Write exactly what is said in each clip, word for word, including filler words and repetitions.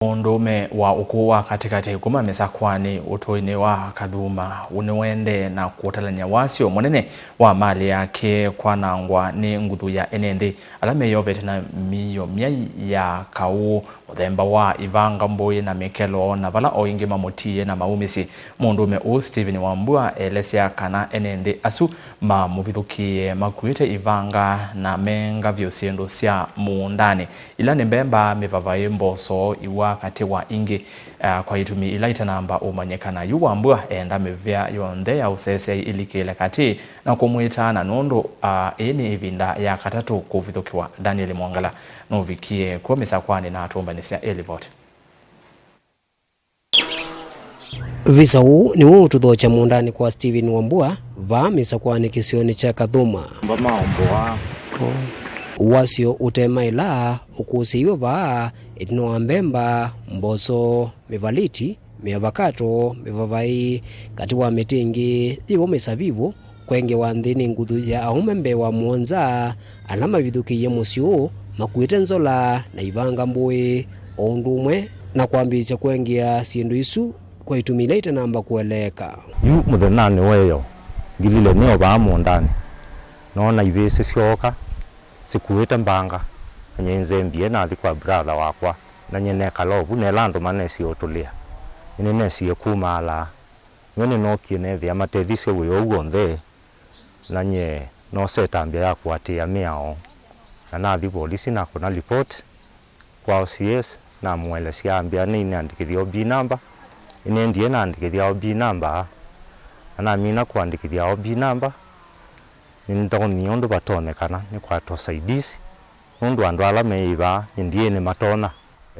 Mũndũũme wa ũkũũ wa katĩkatĩ kuma Mĩsakwanĩ ũtũinĩ wa Kathuma nĩwendee na kũtalany'a wasyo mũnene wa malĩ yake kwanangwa nĩ nguthu ya ene nthĩ ala meyovete na mĩio myai ya kaũ, mũthemba wa ivanga, mbũĩ na mĩkelo, na vala o ĩngĩ mamũtiie na maumĩsye. Mũndũũme ũũ Stephen Wambua elesya kana ene nthĩ asu mamũvithũkĩie makuĩte ivanga na menga vyũ syĩndũ sya mũũndanĩ. Ila nĩ mbemba, mĩvavaĩ, mboso, iwa, katĩ wa ingĩ, ah, kwa itumi ila itanamba ũmanyĩkana. Yu Wambua enda mĩvĩa yonthe ya ũseseai ĩlikĩle katĩ na kũmwĩtaana nũndũ, ah, ĩĩ nĩ ĩvinda ya katatũ kũvithũkĩwa. Daniel Mwongala nũvikie kw'o Mĩsakwanĩ na atũmbanĩsya ĩlivoti. Visa ũũ nĩw'o ũtũthokya mũũndanĩ kwa Stephen Wambua vaa Mĩsakwanĩ kĩsionĩ kya Kathuma. Mba maomboa. Wasyo ũte maĩla ũkũsĩiwe vaa ĩtina wa mbemba, mboso, mĩvaliti, mĩavakato, mĩvavaĩ, katĩ wa mĩtĩ ĩngĩ yĩvo mĩsavivũ, kwengewa nthĩ nĩ nguthu ya aũme mbee wa mũonza, ala mavithũkĩie mũsyĩ ũũ makuĩte nzola na ivanga, mbũĩ, o ũndũ ũmwe na kwambĩĩsya kwengeea syĩndũ isu kwa itumi ila itanamba kũeleeka. Yu mũthenyanĩ wa ĩyo, ngilile nĩ o vaa mũũndanĩ, noona ivĩsĩ syooka sikuĩte mbanga, na nyie nzembie nathi kwa brother wakwa, na nyie nekala ovu nela andũ manesie ũtũlĩa. Nĩnĩnesie kumaalaa. Nĩwe nĩnookie neethĩa matethĩsye wĩa ũu w'onthe, na nyie noosa ĩtambya ya kũatĩĩa mĩao, na nathi volisi nakũna lipoti kwa O C S, namũelesya ambĩa nĩnĩandĩkĩthya O B number. Nĩnendie naandĩkĩthya O B number, na namina kũandĩkĩthya O B number, nĩnĩtonyie ũndũ vatonyekana nĩkwata ũsaidizi, nũndũ andũ ala meĩ vaa nyie ndiĩ nĩmatonya.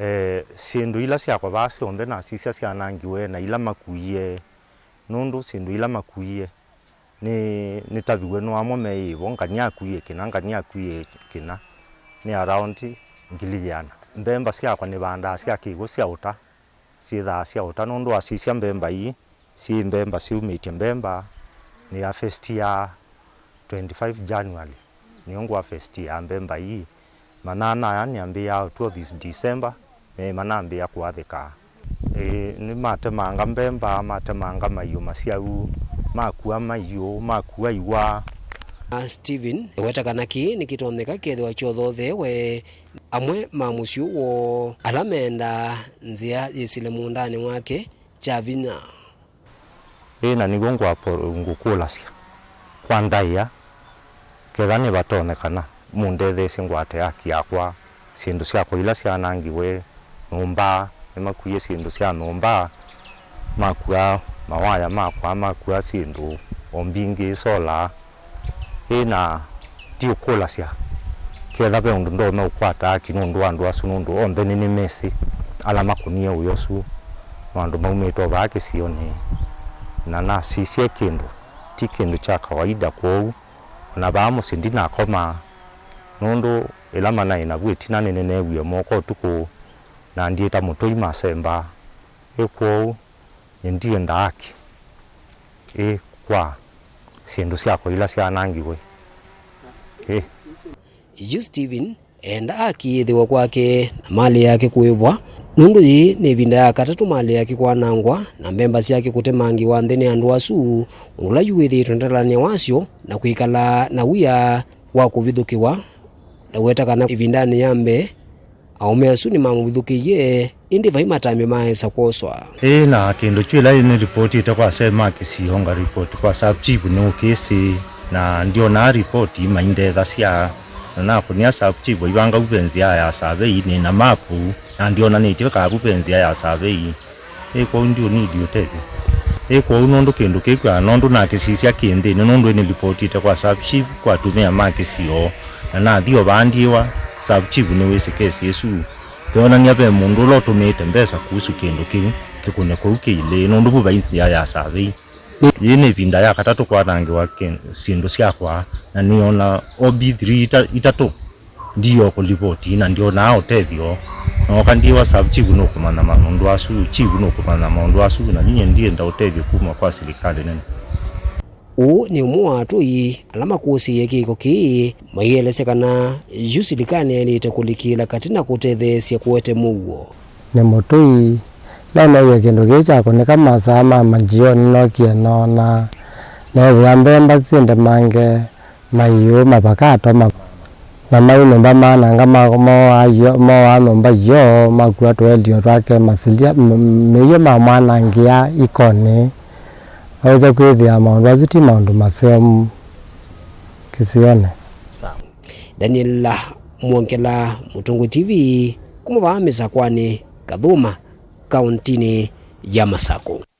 Eh, syĩndũ ila syakwa vaa syonthe nasisya syanangiwe na ila makuie, nũndũ syĩndũ ila makuie nĩ, nĩtaviw'e nĩ amwe meĩ vo, ngania akuie kĩna, ngania akuie kĩna, nĩ around ngili yĩana. Mbemba syakwa nĩvandaa sya kĩw'ũ sya ũta, syĩthaa sya ũta, nũndũ wasisya mbemba ii, syĩ mbemba syumĩtye mbemba, nĩ harvest ya twenty-five January, nĩyo ngũ harvest ya mbemba ii. Manana aya nĩambĩĩaa ũtw'o this December, me manambĩĩa kũathĩka. Ĩĩ, nĩmatemanga mbemba, matemanga maiũ masyau, makua maiũ, makua iwa. Stephen eweta kana kĩĩ nĩkĩtonyeka kethĩwa kyothoothewe amwe ma mũsyĩ woo ala mendaa nzĩa yĩsĩle mũũndanĩ wake kya vinya. Ĩĩ, na nĩw'o ngwapo-, ngũkũlasya kwa ndaĩa, ketha nĩvatonyekana mũndetheesye ngwate haki yakwa, syĩndũ syakwa ila syanangiwe, nyũmba, nĩmakuie syĩndũ sya nyũmba, makua mawaya makwa, makua syĩndũ o mbingĩ, solar. Ĩĩ, na ndiũkũlasya ketha ve ũndũ ndonya ũkwata haki nũndũ wa andũ asu, nũndũ onthe nĩnĩmesĩ ala makũnie wĩa ũsu, no andũ maumĩte o vaa kĩsionĩ, na nasisya kĩndũ ti kĩndũ kya kawaida. Kwoou o na vaa mũsyĩ ndinakomaa, nũndũ ĩla manaĩ navu ĩtina nĩnĩneewie moko ũtukũ, na ndyĩta mũtũi masemba. Ĩ kwoou, nyie ndienda haki, ĩ, kwa syĩndũ syakwa ila syanangiwe. Ĩ. Yu Stephen enda haki yĩthĩwe kwake na malĩ yake kũĩvwa, nũndũ yĩĩ nĩ ĩvinda ya katatũ malĩ yake kwanangwa na mbemba syake kũtemangĩwa nthĩ nĩ andũ asu, ũndũ ũla yu wĩthĩĩtwe ndatalany'a wasyo na kwĩkala na wia wa kũvithũkĩwa. Ndaweta kana ĩvindanĩ ya mbee, aũme asu nĩmamũvithũkĩie, ĩndĩ vai matambya maesa kwoswa. Ĩĩ, na kĩndũ kyu ĩla nĩlipotĩte kwa asyai ma kĩsio, ngaripoti kwa sub chief nĩũkĩsĩ, na ndyonaa ripoti maindethasya, na nakũnĩa sub chief aivanga vu ve nzĩa ya survey, nĩ na mapu, na ndyonanĩtye kavu ve nzĩa ya survey. Ĩ kwoou ndiũnidi ũtethyo. Ĩ kwoou nũndũ kĩndũ kĩkw'a, nũndũ nakĩsisya kĩ nthĩnĩ, nũndũ nĩlipotĩte kwa sub chief, kwa atumĩa ma kĩsio, na nathi o vaa ndyĩwa, sub chief nĩwĩsĩ kesi ĩsu. Veonany'a ve mũndũ ũla ũtũmĩĩte mbesa kuhusu kĩndũ kĩu, kĩkũne kũu kĩilĩ, nũndũ vu vai nzĩa ya survey. Yĩĩ nĩ ĩvinda ya katatũ kwanangĩwa kĩ-, syĩndũ syakwa, na nĩona O B three ita-, itatũ. Ndiyo kũlivoti, na ndyonaa ũtethyo. Nooka ndyĩwa sub chief nũkũmanya maũndũ asu, chief nũkũmanya maũndũ asu, na nyie ndyenda ũtethyo kuma kwa silikalĩ nene. Ũũ nĩ ũmwe wa atũi ala makũsĩĩe kĩko kĩĩ, maielesya kana yu silikalĩ yaĩlĩte kũlikĩĩla katĩ na kũtetheesya kũete mũuo. Nĩ mũtũi, nĩneewie kĩndũ kĩĩ kya kũnĩka masaa ma manjioni, nokie noona, neethĩa mbemba syĩ ndemange, maiũ, mavaka atoma, na mai nyũmba maananga, ma-, mooaa yo-, mooaa nyũmba yoo, makua tũelio twake, masilya, m-, mĩio mamwanangĩa ikonĩ. Waweza kwĩthĩa maũndũ asu ti maũndũ maseo kĩsionĩ. Daniel Mwongela, Mũtũngũ T V, kuma vaa Mĩsakwanĩ, Kathũma, kaũntinĩ ya Masakũ.